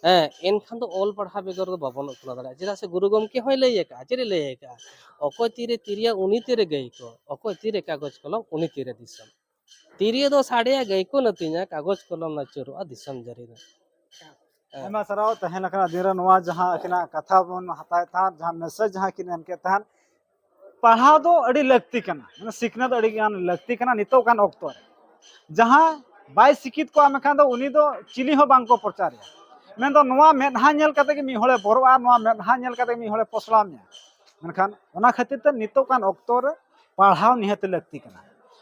ᱦᱮᱸ, ᱮᱱᱠᱷᱟᱱ ᱫᱚ ᱚᱞ ᱯᱟᱲᱦᱟᱣ ᱵᱮᱜᱚᱨ ᱫᱚ ᱵᱟᱵᱚᱱ ᱩᱛᱱᱟᱹᱣ ᱫᱟᱲᱮᱭᱟᱜᱼᱟ᱾ ᱪᱮᱫᱟᱜ ᱥᱮ ᱜᱩᱨᱩ ᱜᱚᱢᱠᱮ ᱦᱚᱸᱭ ᱞᱟᱹᱭ ᱟᱠᱟᱫᱼᱟ, ᱪᱮᱫ ᱮ ᱞᱟᱹᱭ ᱟᱠᱟᱫᱼᱟ? "ᱚᱠᱚᱭ ᱛᱤᱨᱮ ᱛᱤᱨᱭᱳ, ᱩᱱᱤ ᱛᱤᱨᱮ ᱜᱟᱹᱭ ᱠᱚ, ᱚᱠᱚᱭ ᱛᱤᱨᱮ ᱠᱟᱜᱚᱡᱽ ᱠᱚᱞᱚᱢ, ᱩᱱᱤ ᱛᱤᱨᱮ ᱫᱤᱥᱚᱢ᱾ ᱛᱤᱨᱭᱳ ᱫᱚ ᱥᱟᱰᱮᱭᱟ, ᱜᱟᱹᱭ ᱠᱚ ᱱᱟᱹᱛᱤᱧᱟ, ᱠᱟᱜᱚᱡᱽ ᱠᱚᱞᱚᱢ ᱱᱟᱹᱪᱩᱨᱚᱜᱼᱟ, ᱫᱤᱥᱚᱢ ᱡᱟᱹᱨᱤ ᱨᱮ᱾" ᱦᱮᱸ᱾ ᱟᱭᱢᱟ ᱥᱟᱨᱦᱟᱣ ᱛᱟᱦᱮᱸ ᱞᱮᱠᱟᱱᱟᱜ ᱫᱤᱱ ᱨᱮ ᱱᱚᱣᱟ ᱡᱟᱦᱟᱸ ᱟᱹᱠᱤᱱᱟᱜ ᱠᱟᱛᱷᱟ ᱵᱚᱱ ᱦᱟᱛᱟᱣᱮᱫ ᱛᱟᱦᱮᱸᱫ, ᱡᱟᱦᱟᱸ message ᱡᱟᱦᱟᱸ ᱠᱤᱱ ᱮᱢ ᱠᱮᱫ ᱛᱟᱦᱮᱸᱫ, ᱯᱟᱲᱦᱟᱣ ᱫᱚ ᱟᱹᱰᱤ ᱞᱟᱹᱠᱛᱤ ᱠᱟᱱᱟ, ᱢᱟᱱᱮ ᱥᱤᱠᱷᱱᱟᱹᱛ ᱟᱹᱰᱤ ᱜᱟᱱ ᱞᱟᱹᱠᱛᱤ ᱠᱟᱱᱟ ᱱᱤᱛᱚᱜ ᱜᱟᱱ ᱚᱠᱛᱚ ᱨᱮ᱾ ᱡᱟᱦᱟᱸᱭ ᱵᱟᱭ ᱥᱤᱠᱷᱤᱛ ᱠᱚᱜᱼᱟ ᱢᱮᱱᱠᱷᱟᱱ ᱫᱚ ᱩᱱᱤ ᱫᱚ ᱪᱤᱞᱤ ᱦᱚᱸ ᱵᱟᱝ ᱠᱚ ᱯᱨᱚᱪᱟᱨᱮᱭᱟ᱾ ᱢᱮᱱᱫᱚ ᱱᱚᱣᱟ ᱢᱮᱫᱦᱟ ᱧᱮᱞ ᱠᱟᱛᱮ ᱜᱮ ᱢᱤᱫ ᱦᱚᱲᱮ ᱵᱚᱨᱚᱜᱼᱟ, ᱱᱚᱣᱟ ᱢᱮᱫᱦᱟ ᱧᱮᱞ ᱠᱟᱛᱮ ᱜᱮ ᱢᱤᱫ ᱦᱚᱲᱮ ᱯᱚᱥᱲᱟᱣ ᱢᱮᱭᱟ᱾ ᱢᱮᱱᱠᱷᱟᱱ ᱚᱱᱟ ᱠᱷᱟᱹᱛᱤᱨ ᱛᱮ ᱱᱤᱛᱚᱜ ᱜᱟᱱ ᱚᱠᱛᱚ ᱨᱮ ᱯᱟᱲᱦᱟᱣ ᱱᱤᱦᱟᱹᱛ ᱞᱟᱹᱠᱛᱤ ᱠᱟᱱᱟ᱾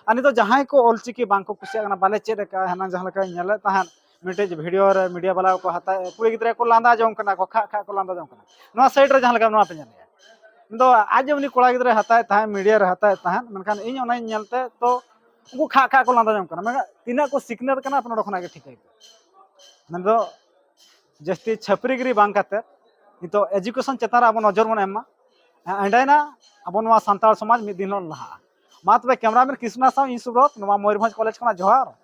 ᱟᱨ ᱱᱤᱛᱚᱜ ᱡᱟᱦᱟᱸᱭ ᱠᱚ ᱚᱞᱪᱤᱠᱤ ᱵᱟᱝ ᱠᱚ ᱠᱩᱥᱤᱭᱟᱜ ᱠᱟᱱᱟ, ᱵᱟᱞᱮ ᱪᱮᱫ ᱟᱠᱟᱫᱼᱟ, ᱦᱟᱱᱟ ᱡᱟᱦᱟᱸ ᱞᱮᱠᱟᱧ ᱧᱮᱞᱮᱫ ᱛᱟᱦᱮᱸᱫ ᱢᱤᱫᱴᱮᱡ video ᱨᱮ media ᱵᱟᱞᱟ ᱠᱚ ᱦᱟᱛᱟᱣ, ᱠᱩᱲᱤ ᱜᱤᱫᱽᱨᱟᱹ ᱠᱚ ᱞᱟᱸᱫᱟ ᱡᱚᱝ ᱠᱟᱱᱟ ᱠᱚ, ᱠᱷᱟᱜ ᱠᱷᱟᱜ ᱠᱚ ᱞᱟᱸᱫᱟ ᱡᱚᱝ ᱠᱟᱱᱟ᱾ ᱱᱚᱣᱟ side ᱨᱮ ᱡᱟᱦᱟᱸ ᱞᱮᱠᱟ ᱱᱚᱣᱟ ᱯᱮ ᱧᱮᱞᱮᱫᱼᱟ, ᱤᱧ ᱫᱚ ᱟᱡ ᱡᱮ ᱩᱱᱤ ᱠᱚᱲᱟ ᱜᱤᱫᱽᱨᱟᱹᱭ ᱦᱟᱛᱟᱣᱮᱫ ᱛᱟᱦᱮᱸᱫ, media ᱨᱮ ᱦᱟᱛᱟᱣᱮᱫ ᱛᱟᱦᱮᱸᱫ, ᱢᱮᱱᱠᱷᱟᱱ ᱤᱧ ᱚᱱᱟᱧ ᱧᱮᱞᱛᱮ ᱛᱚ ᱩᱱᱠᱩ ᱠᱷᱟᱜ ᱠᱷᱟᱜ ᱠᱚ ᱞᱟᱸᱫᱟ ᱡᱚᱝ ᱠᱟᱱᱟ᱾ ᱢᱮᱱᱠᱷᱟᱱ ᱛᱤᱱᱟᱹᱜ ᱠᱚ ᱥᱤᱠᱷᱱᱟᱹᱛ ᱠᱟᱱᱟ ᱟᱯᱮ ᱱᱚᱰᱮ ᱠᱷᱚᱱᱟᱜ ᱜᱮ ᱴᱷᱤᱠᱟᱹ ᱠᱚ᱾ ᱢᱮᱱᱫᱚ ᱡᱟᱹᱥᱛᱤ ᱪᱷᱟᱹᱯᱨᱤᱜᱤᱨᱤ ᱵᱟᱝ ᱠᱟᱛᱮ ᱱᱤᱛᱚᱜ education ᱪᱮᱛᱟᱱ ᱨᱮ ᱟᱵᱚ ᱱᱚᱡᱚᱨ ᱵᱚᱱ ᱮᱢ ᱢᱟ᱾ ᱮᱸᱰᱮᱱᱟ ᱟᱵᱚ ᱱᱚᱣᱟ ᱥᱟᱱᱛᱟᱲ ᱥᱚᱢᱟᱡᱽ ᱢᱤᱫ ᱫᱤᱱ ᱦᱤᱞᱳᱜ ᱞᱟᱦᱟᱜᱼᱟ᱾ ᱢᱟ ᱛᱚᱵᱮ cameraman ᱠᱨᱤᱥᱱᱟ ᱥᱟᱶ ᱤᱧ ᱥᱩᱵᱨᱚᱛ, ᱱᱚᱣᱟ ᱢᱚᱭᱩᱨᱵᱷᱚᱸᱡᱽ ᱠᱚᱞᱮᱡᱽ ᱠᱷᱚᱱᱟᱜ ᱡᱚᱦᱟᱨ᱾